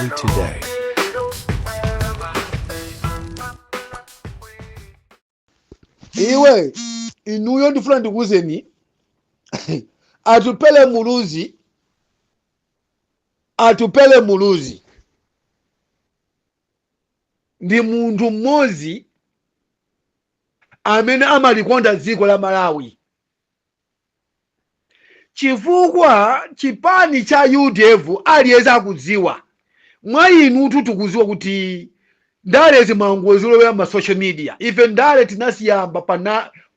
Malawi Today. Iwe, inuyo, ndifuna ndikuwuzeni, Atupele Muluzi, Atupele Muluzi ndi munthu mmodzi amene amalikonda dziko la Malawi, chifukwa chipani cha UDF aliyense akudziwa. Mwa inutu tikudziwa kuti ndale zimangozilowera ma social media. Ife ndale tinasiyamba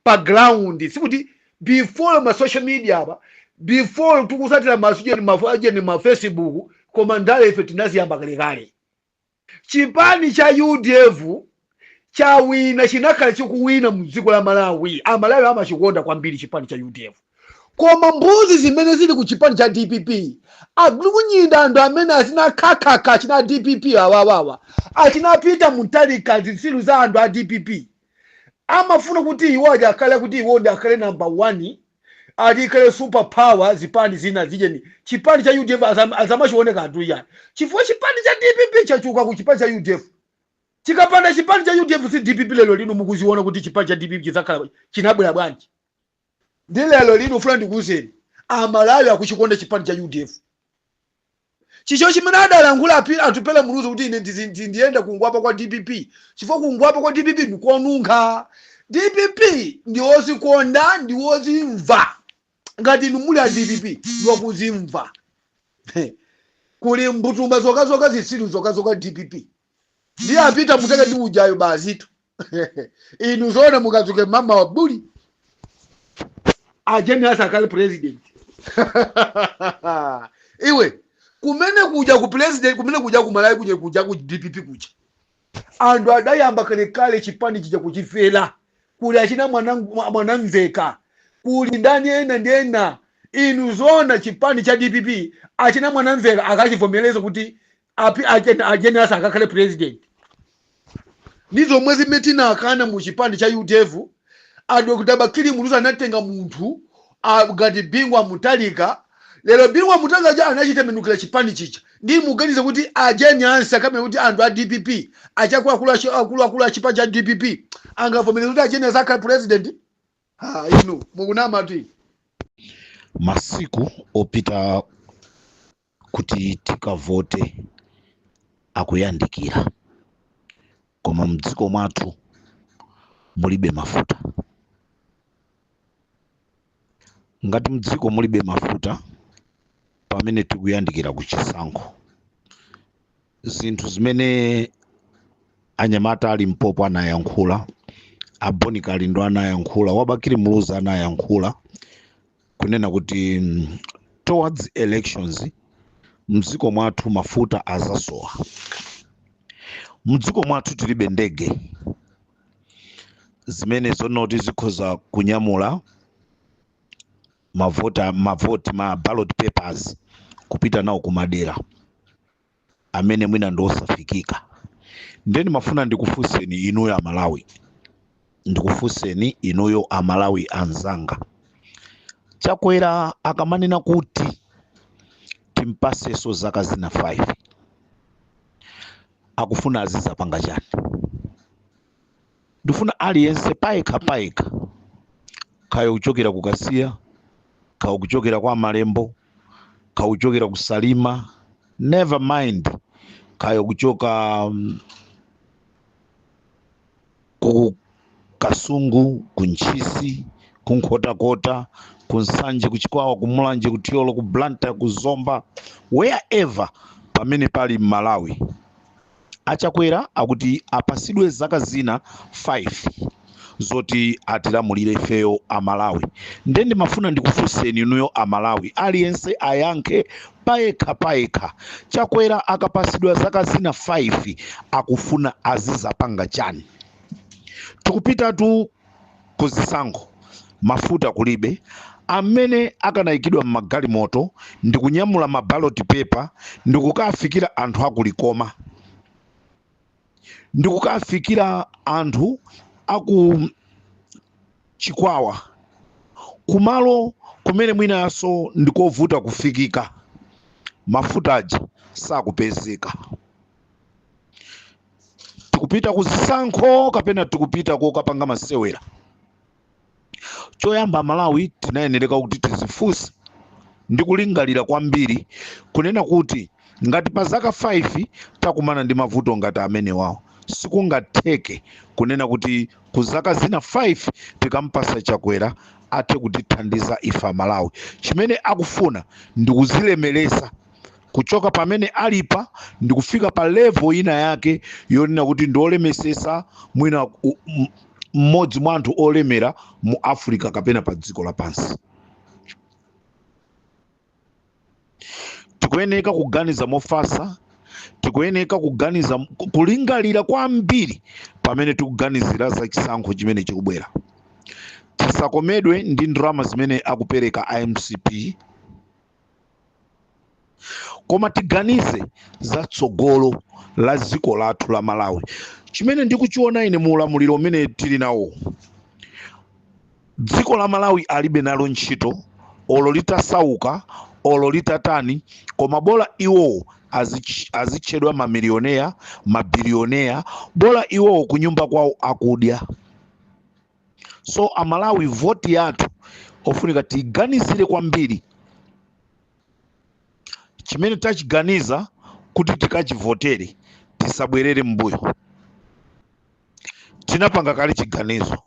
pa ground, sikuti before ma social media apa, before tikusatira masujeni ma Facebook, koma ndale ife tinaziyamba kalekale. Chipani cha UDF chawina, chinakhala chikuwina mu dziko la Malawi. Amalawi amachikonda kwambiri chipani cha UDF, koma mbuzi zimene zili ku chipani cha DPP, agulukunyinda, anthu amene achina khakhakha, achina DPP awawawa, achina Peter Mutharika, zitsiru za anthu a DPP, amafuna kuti iwo aja akhale, kuti iwo ndi akhale number one, alikhale super power. Zipani zina zijeni, chipani cha UDF azamachioneka anthu iyani, chifukwa chipani cha DPP chachuka ku chipani cha UDF. Chikapanda chipani cha UDF, si DPP lero lino mukuziona kuti chipani cha DPP chizakhala chinabwera bwanji? Ndi lero lino ufuna ndikuwuzeni, Amalawi akuchikonda chipani cha UDF. Chicho chimene adalankhula Atupele Muluzi kuti ine ndiyenda kungwapa kwa DPP, chifukwa kungwapa kwa DPP ndikonunkha. DPP ndi wozikonda, ndi wozimva. Ngati inu muli a DPP, ndi wakuzimva. Kuli mbutuma zokazoka, zitsiru zokazoka DPP, ndiye apita muteke ndi ujayo bazitu. Inu zona mukadzuke mama wa buli a Jane Ansah akale president. Iwe, kumene kuja ku president, kumene kuja ku Malawi, kuja kuja ku DPP kuja, anthu adayamba kalekale chipani chija kuchifera. Kuli achina Mwanamveka, kuli ndani ena ndi ena. Inu zona chipani cha DPP, achina Mwanamveka akachivomereza kuti a Jane Ansah akakhale president? Ndi zomwe zimene tinakana mu chipani cha UDF. A Dr Bakili Muluzi anatenga munthu ngati Bingu Mutharika. Lero Bingu Mutharika ja anachitembenukira chipani chicha. Ndi muganize kuti a Jane Ansah kamene kuti anthu a DPP, akuluakulu a chipani cha DPP angavomereza kuti a Jane Ansah akhale president? Ha, inu mukunama tu. Masiku opita kuti tikavote akuyandikira, koma mdziko mwathu mulibe mafuta. Ngati mdziko mulibe mafuta pamene tikuyandikira ku chisankho, zinthu zimene anyamata ali mpopo anayankhula, a Bon Kalindo anayankhula, wa Bakili Muluzi anayankhula kunena kuti towards elections mdziko mwathu mafuta azasowa. Mdziko mwathu tilibe ndege zimene zonoti zikhoza kunyamula mavota, mavoti, ma ballot papers kupita nawo kumadera amene mwina ndi osafikika. Ndeni mafuna ndikufunseni inuyo Amalawi, ndikufunseni inuyo Amalawi anzanga, Chakwera akamanena kuti timpasenso zaka zina 5, akufuna azizapanga chani? Ndifuna aliyense payekha payekha, kaya kuchokera ku Kasiya, kaya kuchokera kwa Malembo, kaya kuchokera ku Salima, never mind, kaya kuchoka ku Kasungu, ku Ntchisi, ku Nkhotakota, ku Nsanje, ku Chikwawa, ku Mulanje, ku Thyolo, ku Blantyre, ku Zomba, wherever pamene pali Malawi, aChakwera akuti apasidwe zaka zina 5 zoti atilamulire ifeyo Amalawi. Nde ndimafuna ndikufunseni inuyo Amalawi, aliyense ayankhe payekha payekha, Chakwera akapasidwa zaka zina 5 akufuna azizapanga chani? Tikupitatu kuzisankho, mafuta kulibe amene akanayikidwa m'magalimoto ndi kunyamula ma ballot paper ndi kukafikira anthu akulikoma, ndi kukafikira anthu aku Chikwawa, kumalo kumene mwinanso ndikovuta kufikika, mafuta aja sakupezeka. Tikupita ku zisankho kapena tikupita kokapanga masewera? Choyamba, Malawi, tinayenereka kuti tizifunse ndi kulingalira kwambiri kunena kuti ngati pa zaka 5 takumana ndi mavuto ngati amenewawo, sikungatheke kunena kuti ku zaka zina 5 tikampasa Chakwera athe kutithandiza ife Amalawi. Chimene akufuna ndi kuzilemeresa kuchoka pamene alipa ndi kufika pa level ina yake yonena kuti ndi olemesesa, mwina mmodzi mwa anthu olemera mu Africa kapena pa dziko lapansi. Tikuyeneka kuganiza mofasa, tikuyeneka kuganiza, kulingalira kwambiri pamene tikuganizira za chisankho chimene chikubwera. Tisakomedwe ndi ndalama zimene akupereka a MCP, koma tiganize za tsogolo la dziko lathu la Malawi. Chimene ndikuchiona ine mu ulamuliro umene tili nawo, dziko la Malawi alibe nalo ntchito, olo litasauka olo litatani, koma bola iwowo azitchedwa mamilioneya, mabilioneya, bola iwowo kunyumba kwawo akudya. So Amalawi, voti yathu ofunika tiganizire kwambiri chimene tachiganiza kuti tikachivotere, tisabwerere mbuyo. Tinapanga kale chiganizo.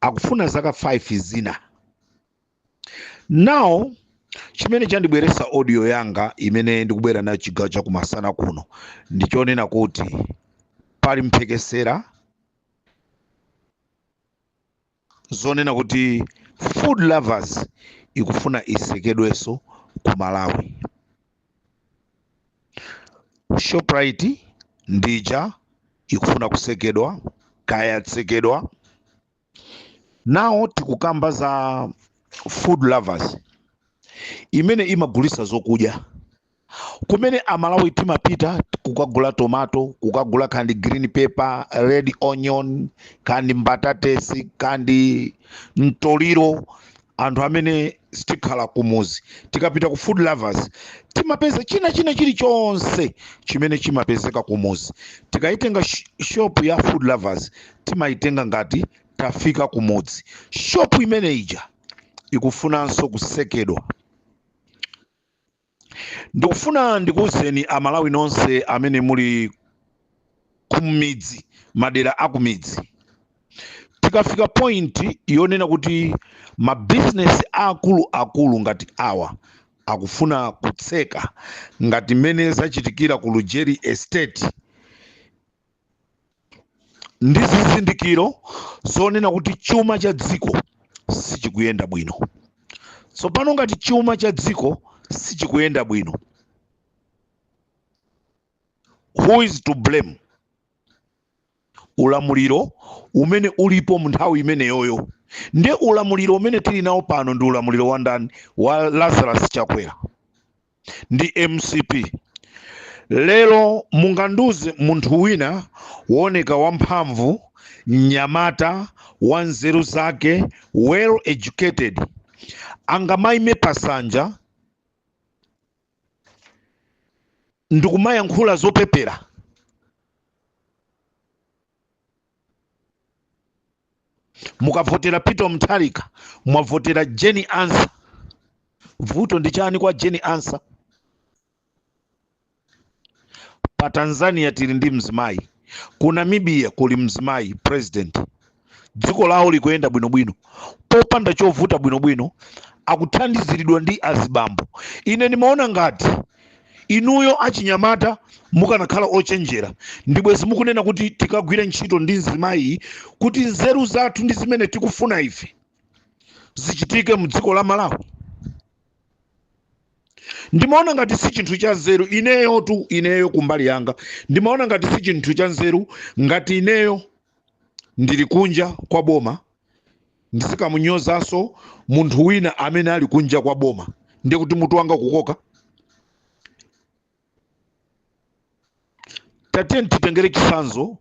Akufuna zaka 5 zina. Now chimene chandibweresa audio yanga imene ndikubwera nayo chigawo chakumasana kuno ndichonena kuti pali mphekesera zonena kuti Food Lovers ikufuna isekedwenso ku Malawi. Shoprite ndija ikufuna kusekedwa, kaya yatsekedwa. Nawo tikukamba za Food Lovers imene imagulisa zokudya, kumene Amalawi timapita kukagula tomato, kukagula kandi green pepper, red onion, kandi mbatatesi, kandi mtoliro. Anthu amene sitikhala kumuzi tikapita ku Food Lovers timapeza china china chilichonse chimene chimapezeka kumuzi. Tikayitenga shop ya Food Lovers timayitenga ngati tafika kumudzi. Shop imene ija ikufunanso kusekedwa. Ndikufuna ndikuwuzeni Amalawi nonse amene muli kumidzi, madera akumidzi, tikafika point yonena kuti mabizinesi akuluakulu ngati awa akufuna kutseka, ngati mmene zachitikira ku Lujeri Estate, ndi zizindikiro zonena kuti chuma cha dziko sichikuyenda bwino. Tsopano ngati chuma cha dziko sichikuyenda bwino, who is to blame? Ulamuliro umene ulipo mu nthawi imeneyoyo. Ndiye ulamuliro umene tili nawo pano ndi ulamuliro wa ndani? Wa Lazarus Chakwera ndi MCP. Lero munganduze munthu wina wooneka wamphamvu, mnyamata wa nzeru zake, well educated, angamayime pasanja ndikumayankhula zopepera? Mukavotera Peter Mutharika, mwavotera Jane Ansah. Vuto ndi chani kwa Jane Ansah? Pa Tanzania tili ndi mzimayi, ku Namibia kuli mzimayi president, dziko lawo likuyenda bwinobwino popanda chovuta bwinobwino, akuthandiziridwa ndi azibambo. Ine ndimaona ngati inuyo achinyamata mukanakhala ochenjera, ndibwezi mukunena kuti tikagwire ntchito ndi mzimayi kuti nzeru zathu ndi zimene tikufuna ife zichitike mu dziko la Malawi. Ndimaona ngati si chinthu cha nzeru. Ineyo tu, ineyo kumbali yanga ndimaona ngati si chinthu cha nzeru ngati ineyo ndili kunja kwa boma ndizikamunyozanso munthu wina amene ali kunja kwa boma, ndiye kuti mutu wanga kukoka. Tatiye titengere chitsanzo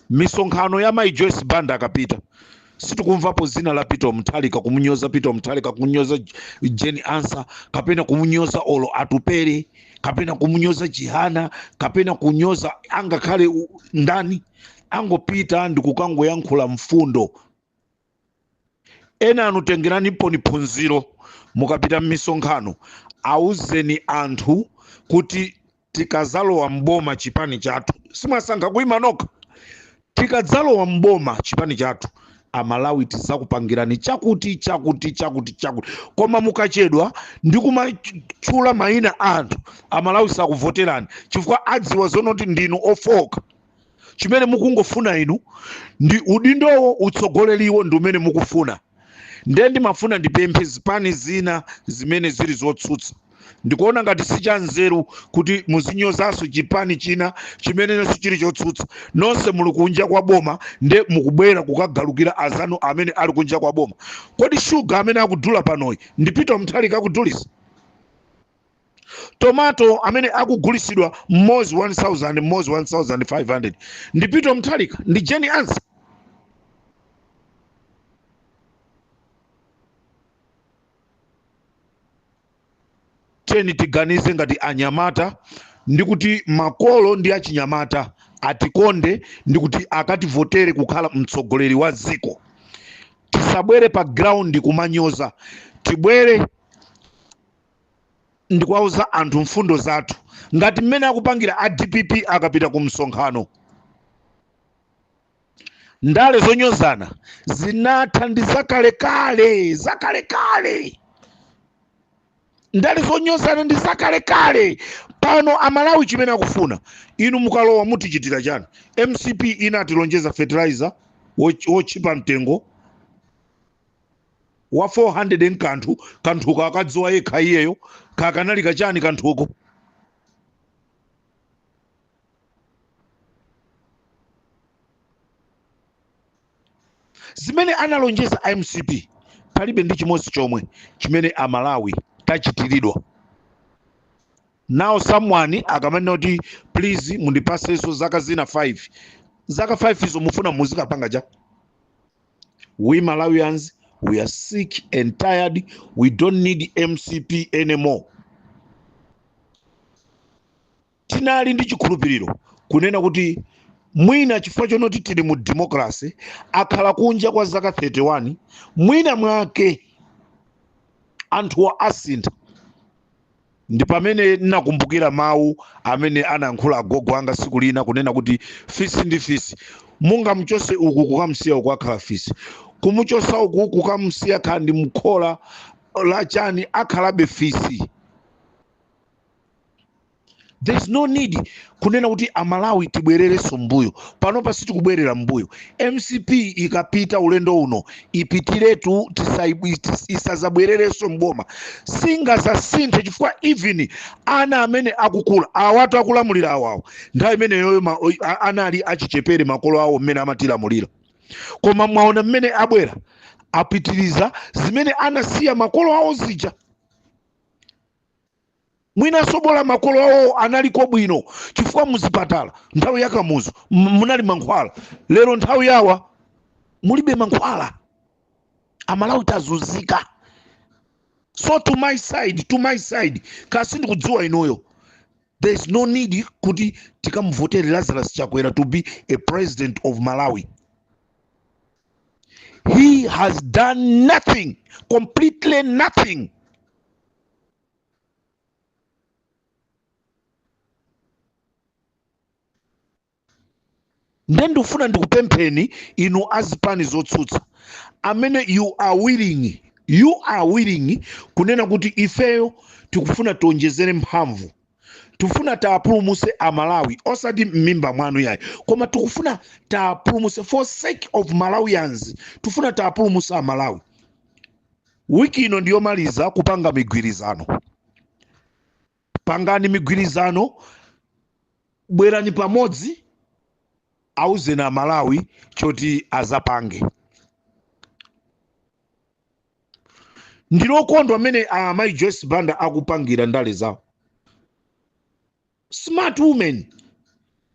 misonkhano ya Mai Joyce Banda akapita, sitikumvapo zina la Peter Mutharika, kumunyoza Peter Mutharika, kumunyoza Jane Ansah kapena kumunyoza olo Atupele. Kapena kumunyoza Chihana, kapena kunyoza angakhale ndani. Angopita ndi kukangoyankhula mfundo. Ena anu tengeranipo ni phunziro, mukapita m'misonkhano auzeni anthu kuti tikazalowa mboma chipani chathu, simwasankha kuyima nokha, tikadzalowa mboma chipani chathu Amalawi tizakupangirani chakuti chakuti chakuti chakuti. Koma mukachedwa ndi kumatchula mayina anthu, Amalawi sakuvoterani, chifukwa adziwa zonoti ndinu ofoka. Chimene mukungofuna inu ndi udindowo, utsogoleriwo ndi umene mukufuna. Ndiye ndimafuna ndipemphe zipani zina zimene zili zotsutsa, ndikuona ngati si chanzeru kuti muzinyozanso chipani china chimenenso chili chotsutsa. Nonse muli kunja kwa boma, nde mukubwera kukagalukira azanu amene ali kunja kwa boma. Kodi shuga amene akudula panoyi ndi Peter Mutharika akudulisa? Tomato amene akugulisidwa mmodzi 1000, mmodzi 1500 ndi Peter Mutharika? Ndi Jane Ansah? Tiyeni tiganize ngati anyamata, ndi kuti makolo ndi achinyamata atikonde ndi kuti akativotere kukhala mtsogoleri wa dziko. Tisabwere pa ground kumanyoza, tibwere ndikuwauza anthu mfundo zathu ngati mmene akupangira a DPP akapita ku msonkhano. Ndale zonyozana zinatha, ndi zakalekale, zakalekale. Ndale zonyozana ndi zakalekale. Pano Amalawi chimene akufuna, inu mukalowa mutichitira chani? MCP inatilonjeza fertilizer wotchipa mtengo wa 400 nkanthu, kanthuko akadziwa yekha iyeyo kakanali kachani kanthuko. Zimene analonjeza MCP palibe ndi chimodzi chomwe chimene Amalawi tachitiridwa. Now someone akamanena kuti please mundipasenso zaka zina 5, zaka 5 izo mufuna muzikapanga cha? We Malawians, we are sick and tired. We don't need MCP anymore. Tinali ndi chikhulupiriro kunena kuti mwina chifukwa chonoti tili mu democracy, akhala kunja kwa zaka 31, mwina mwake anthuwa asintha. Ndi pamene ndinakumbukira mawu amene anayankhula agogo anga siku lina kunena kuti fisi ndi fisi, mungamuchose uku kukamsiya uku akhala fisi, kumuchosa uku kukamsiya khandi mkhola la chani akhalabe fisi. There is no need kunena kuti Amalawi tibwererenso mbuyo. Panopa sitikubwerera mbuyo. MCP ikapita ulendo uno ipitiretu, isazabwererenso mboma, singazasinthe, chifukwa even ana amene akukula awatu akulamulira awawo nthawi imeneyoyo anali achichepere makolo awo mmene amatilamulira. Koma mwaona mmene abwera apitiriza zimene anasiya makolo awo zija. Mwinanso bola makolo awo analiko bwino, chifukwa muzipatala nthawi ya Kamuzu munali mankhwala. Lero nthawi yawa mulibe mankhwala. Amalawi tazunzika. So to my side, kasi ndikudziwa inuyo, there is no need kuti tikamuvotere Lazarus Chakwera to be a president of Malawi. He has done nothing, completely nothing. Nde ndikufuna ndikupempheni inu azipani zotsutsa amene you are willing kunena kuti ifeyo tikufuna tionjezere mphamvu, tikufuna taapulumuse Amalawi, osati m'mimba mwanu yayi, koma tikufuna taapulumuse for sake of Malawians, tikufuna taapulumuse Amalawi. Wiki ino ndiyomaliza kupanga migwirizano. Pangani migwirizano, bwerani pamodzi, auzeni Amalawi choti azapange. Ndilokondwa amene amayi Joyce Banda akupangira ndale zawo. Smart woman,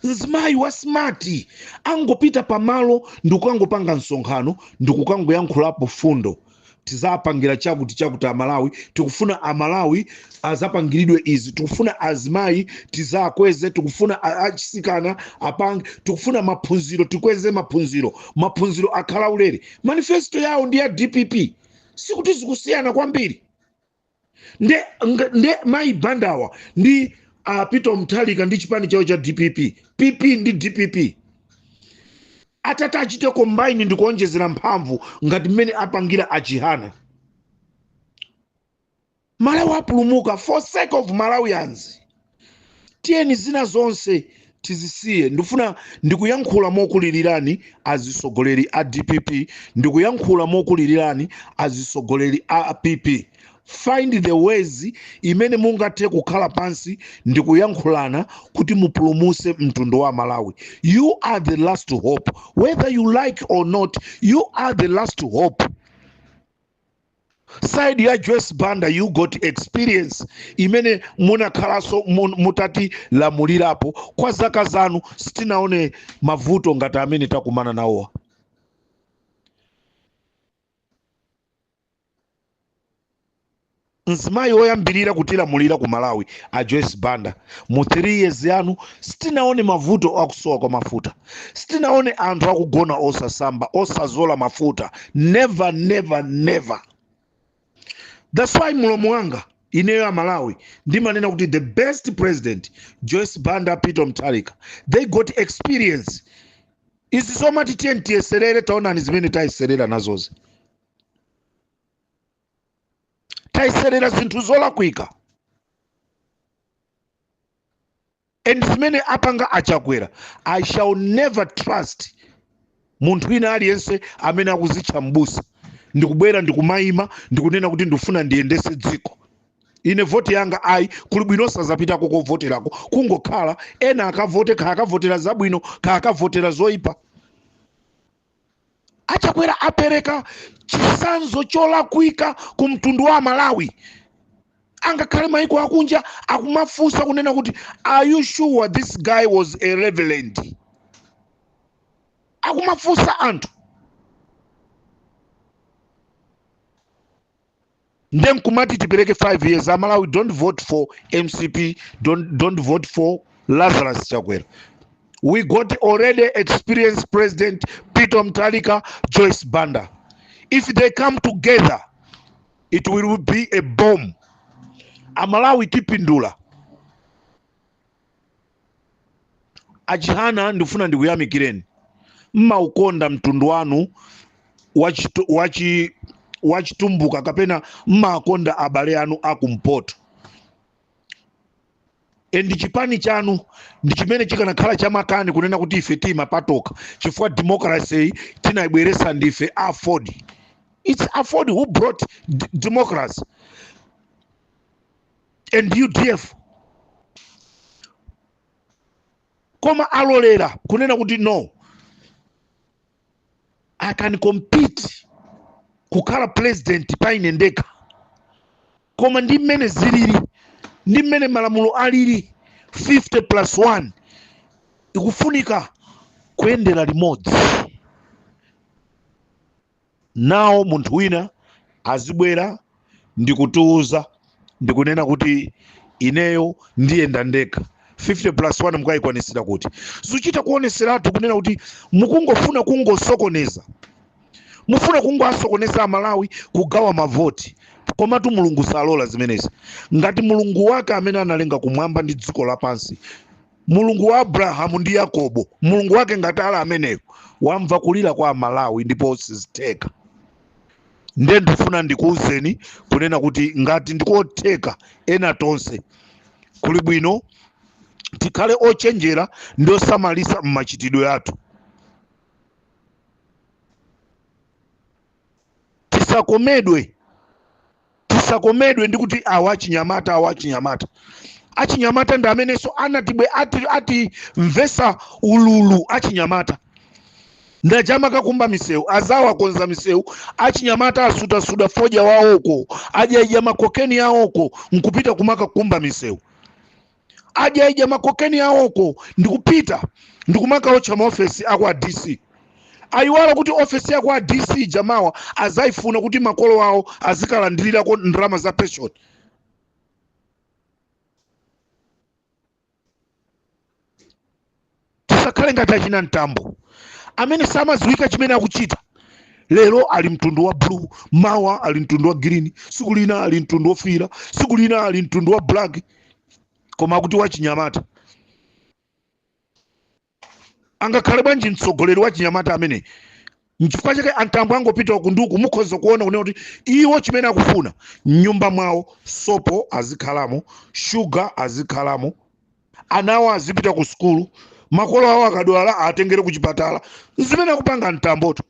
mzimayi wa smart, angopita pamalo ndikukangopanga msonkhano ndikukangoyankhulapo fundo. Tizapangira chakuti chakuti Amalawi, tikufuna Amalawi azapangiridwe izi, tikufuna azimayi tizakweze, tikufuna achisikana apange, tikufuna maphunziro, tikweze maphunziro, maphunziro akhala ulere. Manifesto yawo ndi ya DPP, sikuti zikusiyana kwambiri. Nde mayi Bandawa ndi Peter Mutharika ndi chipani chawo cha DPP, PP ndi DPP, atati achite combine ndi kuonjezera mphamvu ngati mmene apangira Achihana, Malawi apulumuka. For sake of Malawians, tiyeni zina zonse tizisiye. Ndifuna ndikuyankhula mokulilirani azisogoleri a DPP, ndikuyankhula mokulilirani azisogoleri a PP. Find the ways imene mungathe kukhala pansi ndikuyankhulana kuti mupulumuse mtundu wa Malawi. You are the last hope, whether you like or not, you are the last hope. Side ya Joyce Banda, you got experience imene munakhalanso mutati lamulirapo kwa zaka zanu, sitinaone mavuto ngati amene takumana nawowa. Mzimayi woyambirira kutilamulira ku Malawi, a Joyce Banda, mu 3 years yanu sitinaone mavuto akusowa kwa mafuta, sitinaone anthu akugona osasamba, osazola mafuta. Never, never, never. That's why mulomo wanga ineyo ya Malawi ndimanena kuti the best president, Joyce Banda, Peter Mutharika, they got experience. Izi zomati tiye tiyeserere, taonani zimene tayeserera nazozi, tayeserera zinthu zolakwika. And zimene apanga Achakwera, I shall never trust munthu wina aliyense amene akuzitcha mbusa ndikubwera ndikumayima ndikunena kuti ndifuna ndiyendese dziko. Ine voti yanga ayi, kuli bwino osazapitako kovoterako, kungokhala ena akavote, kha akavotera zabwino, kha akavotera zoyipa. Achakwera apereka chisanzo cholakwika ku mtundu wa Malawi. Angakhale maiko akunja akumafunsa kunena kuti, "Are you sure this guy was a reverend?" Akumafunsa anthu. Nde nkumati tipereke 5 years. Amalawi, don't vote for MCP, don't vote for Lazarus Chakwera. We got already experienced president, Peter Mutharika, Joyce Banda. If they come together, it will be a bomb. Amalawi tipindula. Achihana, ndifuna ndikuyamikireni, mmaukonda mtundu wanu wachitumbuka kapena mmakonda abale anu akumpoto. And chipani chanu ndi chimene chikanakhala chamakani kunena kuti ife timapatoka chifukwa democracy tinayibweresa ndife AFORD. It's AFORD who brought democracy and UDF. Koma alolera kunena kuti, "No, I can compete kukhala president paine ndekha." Koma ndi mmene zilili, ndi mmene malamulo alili, 50 plus 1 ikufunika kuyendera limodzi nawo. Munthu wina azibwera ndikutiuza ndikunena kuti ineyo ndiyenda ndekha, 50 plus 1 mukayikwanisira kuti? Zuchita kuoneseratu kunena kuti mukungofuna kungosokoneza, mufuna kungoasokoneza Amalawi, kugawa mavoti. Komatu Mulungu salola zimenezi. Ngati Mulungu wake amene analenga kumwamba ndi dziko lapansi, Mulungu wa Abrahamu ndi Yakobo, Mulungu wake ngati ali ameneyo, wamva kulira kwa Amalawi ndipo sizitheka. Nde ndifuna ndikuwuzeni kunena kuti ngati ndikotheka, ena tonse kuli bwino tikhale ochenjera ndi osamalisa mmachitidwe athu. Tisakomedwe, tisakomedwe ndi kuti awa achinyamata, awa achinyamata. Achinyamata ndi amenenso anatibwe ati mvesa ululu. Achinyamata ndachamakakumba misewu, azawakonza misewu. Achinyamata asutasuda fodya wawoko, adyaidya makokeni awoko, nkupita kumakakumba misewu. Adyaidya makokeni awoko, ndikupita ndikumakaotcha maofesi aku a DC. Ayiwala kuti ofesi yako a DC jamawa azayifuna kuti makolo awo azikalandirirako ndalama za pension. Tisakhale ngati achina Mtambo amene samadziwika chimene akuchita. Lero ali mtundu wa blue, mawa ali mtundu wa green, siku lina ali mtundu wofira, siku lina ali mtundu wa black, koma akuti wachinyamata. Angakhale bwanji mtsogoleri wa chinyamata amene? Nchifukwa chake Antambo angopita kunduku, mukhoza kuona kunena kuti iwo chimene akufuna mnyumba mwawo sopo azikhalamo, sugar azikhalamo, anawo azipita ku sukulu, makolo awo akadwala atengere ku chipatala. Zimene akupanga Mtamboto.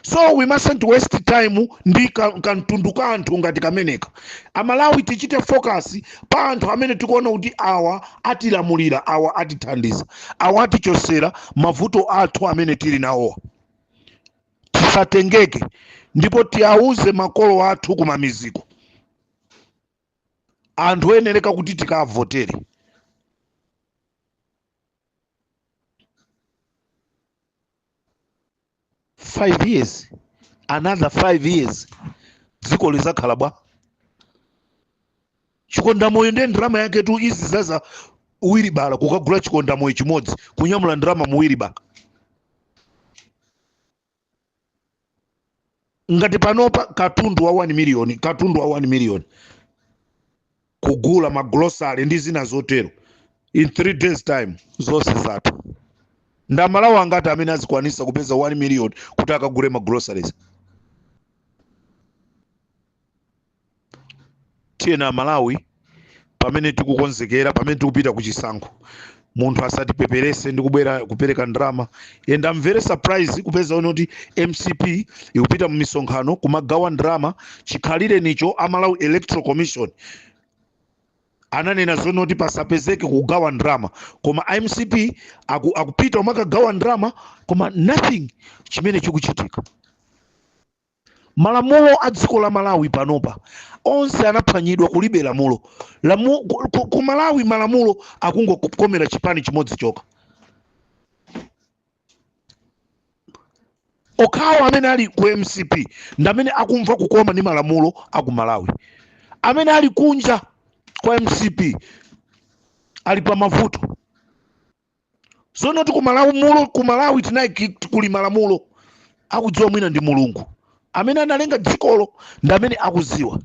So we mustn't waste time ndi kamtundu ka anthu ngati kameneka. Amalawi tichite focus pa anthu amene tikuona kuti awa atilamulira, awa atithandiza, awa atichosera mavuto athu amene tili nawowa. Tisatengeke, ndipo tiauze makolo athu kumamiziko anthu oyenereka kuti tikavotere. 5 years, another 5 years, dziko lizakhala bwa chikondamoyo. Ndiye ndalama yake tu izi zaza uwiribala kukagula chikondamoyo chimodzi, kunyamula ndalama muwiribala. Ngati panopa katundu wa 1 million, katundu wa 1 million kugula magrosari ndi zina zotero, in 3 days time zonse zathu. Ndamalawi angati amene azikwanisa kupeza 1 million kuti akagule magroceries? Tiyena Malawi, pamene tikukonzekera, pamene tikupita ku chisankho, munthu asatipeperese ndi kubwera kupereka ndalama. And I'm very surprised kupeza one kuti MCP ikupita mu misonkhano kumagawa ndalama. Chikhalire nicho Amalawi Electoral Commission ananena zonoti pasapezeke kugawa ndalama, koma MCP akupita umakagawa ndalama, koma nothing chimene chikuchitika. Malamulo a dziko la Malawi panopa onse anaphwanyidwa, kulibe lamulo. Ku Malawi malamulo akungokomera chipani chimodzi chokha. Okhawo amene ali ku MCP ndi amene akumva kukoma ndi malamulo a ku Malawi. Amene ali kunja kwa MCP ali pa mavuto. Zonoti ku malamulo ku Malawi tinayi kuli malamulo akudziwa mwina ndi Mulungu amene analenga dzikolo, ndi amene akudziwa.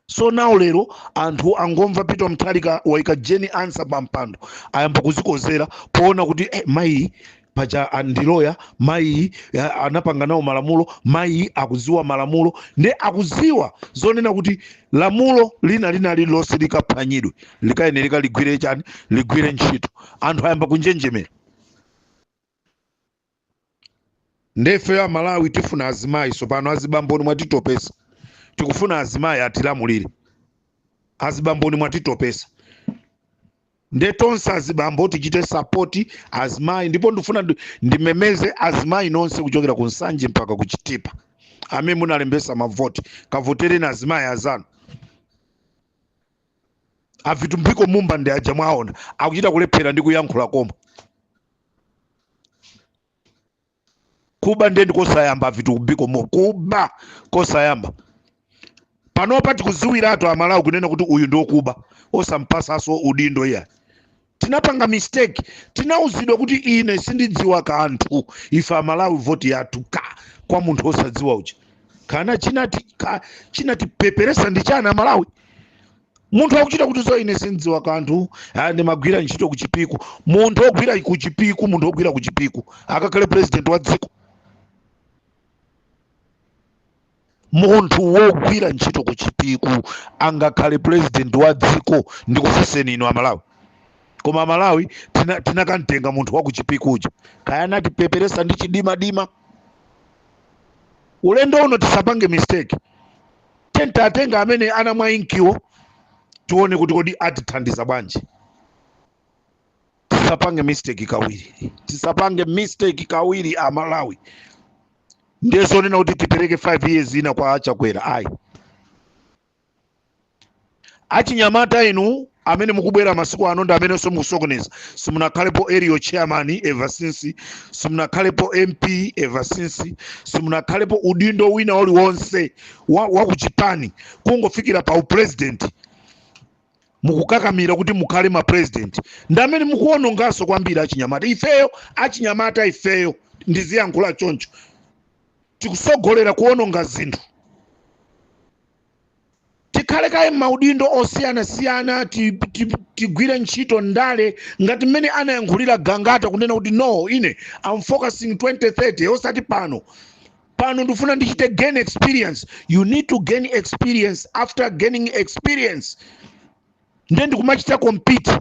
So now lero anthu angomva Peter Mutharika waika Jane Ansah pa mpando, ayamba kuzikozera poona kuti mayi paja ndi lawyer, mayi anapanga nawo malamulo, mayi akudziwa malamulo, ndi akudziwa zonena kuti lamulo lina lina lililonse likaphwanyidwe likayenereka ligwire chani, ligwire ntchito. Anthu ayamba kunjenjemera. Ndefe ya Malawi tifuna azimayi sopano. Azibamboni mwatitopesa, tikufuna azimayi atilamulire. Azibamboni mwatitopesa, nde tonse azibambo tichite support azimayi. Ndipo ndifuna ndimemeze azimayi nonse kuchokera ku Nsanje mpaka ku Chitipa amene munalembesa mavoti, kavotereni azimayi azanu. Avitumbiko Mumba ndi aja mwaona akuchita kulephera ndi kuyankhula, koma kuba ndiye ndikosayamba. Avitumbiko mo kuba kosayamba. Panopa tikuziwiratu Amalawi kunena kuti uyu ndi wokuba, osampasaso udindo iya. Tinapanga mistake, tinauzidwa kuti ine sindidziwa kanthu. Ife Amalawi voti yathu ka kwa munthu osadziwa uja kana chinati chinatipeperesa ndi chani Amalawi? Munthu akuchita kuti so ine sindidziwa kanthu, ndimagwira ntchito ku Chipiku. Munthu ogwira ku Chipiku, munthu ogwira ku Chipiku akakhale president wa dziko? Munthu wogwira ntchito ku Chipiku angakhale president wa dziko? Ndikufunseni inu Amalawi. Koma Amalawi tinakamtenga munthu wa ku Chipiku uja, kaya anatipeperesa ndi chidimadima. Ulendo uno tisapange mistake, tentatenga amene anamwa inkiwo, tione kuti kodi atithandiza bwanji. Tisapange mistake kawiri, tisapange mistake kawiri Amalawi. Ndiye zonena kuti tipereke 5 years ina kwa Achakwera, ayi. Achinyamata inu Amene mukubwera masiku ano ndi amenenso mukusokoneza. Simunakhalepo area chairman ever since, simunakhalepo MP ever since, simunakhalepo udindo wina uliwonse wa kuchipani, kungofikira pa upresident mukukakamira kuti mukhale ma president. Ndi amene mukuononganso kwambiri achinyamata. Ifeyo achinyamata, ifeyo ndiziyankhula choncho, tikusogolera kuononga zinthu. Tikhale kaye maudindo osiyanasiyana, tigwire ntchito ndale ngati mmene anayankhulira Gangata, kunena kuti no, ine I'm focusing 2030, osati pano. Pano ndifuna ndichite gain experience. You need to gain experience. After gaining experience, ndiye ndikumachita compete.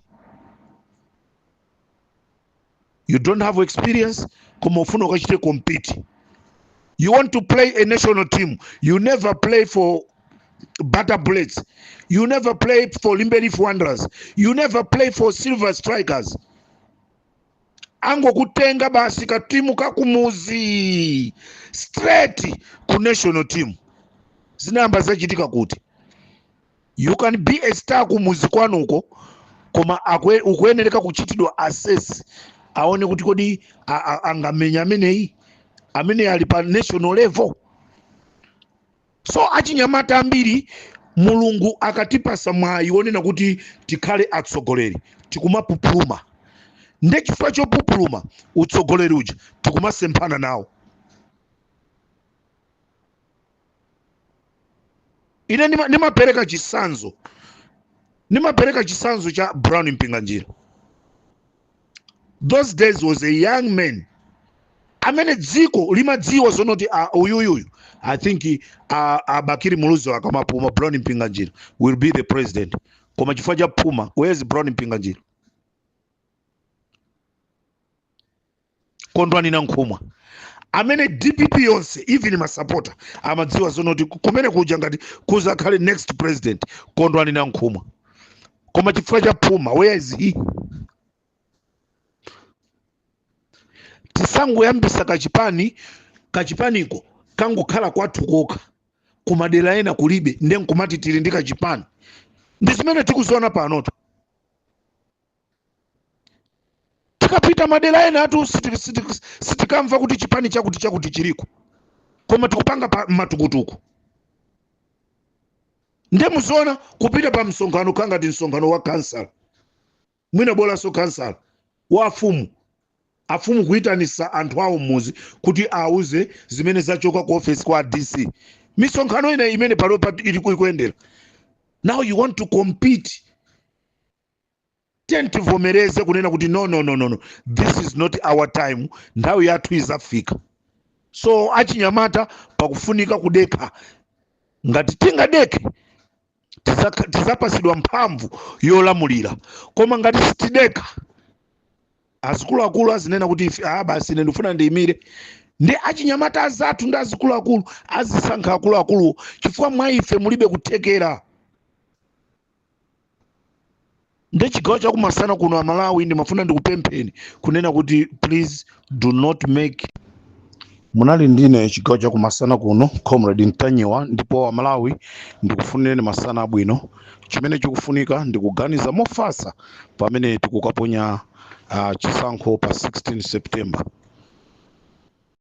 You don't have experience, koma ufuna ukachite compete. You want to play a national team. You never play for Butter Bullets, you never play for Limbe Leaf Wanderers, you never play for Silver Strikers. Angokutenga basi katimu kakumuzi straight ku national team. Zinayamba zachitika kuti you can be a star kumuzi kwanuko, koma ukuyenereka kuchitidwa assess, aone kuti kodi angamenya ameneyi, amene ali pa national level. So achinyamata ambiri, Mulungu akatipasa mwayi wonena kuti tikhale atsogoleri, tikumapupuluma. Nde chifukwa chopupuluma utsogoleri uja, tikumasemphana nawo. Ine ndimapereka chitsanzo cha Brown Mpinganjira. Those days was a young man amene dziko limadziwa zonoti uyuyuyu, I think Bakili Muluzi akamapuma, Brown Mpinganjira will be the president. Koma chifukwa cha phuma, where is Brown Mpinganjira? Kondwani Nankhumwa, amene DPP yonse, even masapota amadziwa zonoti kumene kuja ngati kuzakhale next president Kondwani Nankhumwa, koma chifukwa cha phuma, where is he? Tisangoyambisa kachipani, kachipaniko kangokhala kwathu kokha, kumadera ena kulibe, nde nkumati tili ndi kachipani. Ndi zimene tikuziona panotu. Tikapita madera ena atu sitikamva kuti chipani chakuti chakuti chiliko, koma tikupanga pa matukutuku. Nde muziona kupita pa msonkhano kangati msonkhano wa kansala, mwina bolanso kansala wa afumu, afumu kuyitanisa anthu awo mmuzi kuti auze zimene zachoka ku office kwa DC. Misonkhano ina imene panopa ili ikuyendera. Now you want to compete. Tivomereze kunena kuti no, no, no, no, no, this is not our time, nthawi yathu izafika. So achinyamata pakufunika kudekha. Ngati tingadekhe, tizapasidwa mphamvu yolamulira. Koma ngati sitidekha, azikuluakulu azinena kuti ife, basi ine ndifuna ndiyimire. Ndi achinyamata azathu ndi azikuluakulu azisankha akuluakuluwo, chifukwa mwa ife mulibe kuthekera. Ndi chigawo chakumasana kuno Amalawi, ndimafuna ndikupempheni kunena kuti please do not make. Munali ndine chigawo chakumasana kuno, Comrade Ntanyiwa, ndipo Amalawi ndikufunireni masana abwino. Chimene chikufunika ndikuganiza mofasa pamene tikukaponya chisankho pa 16 September.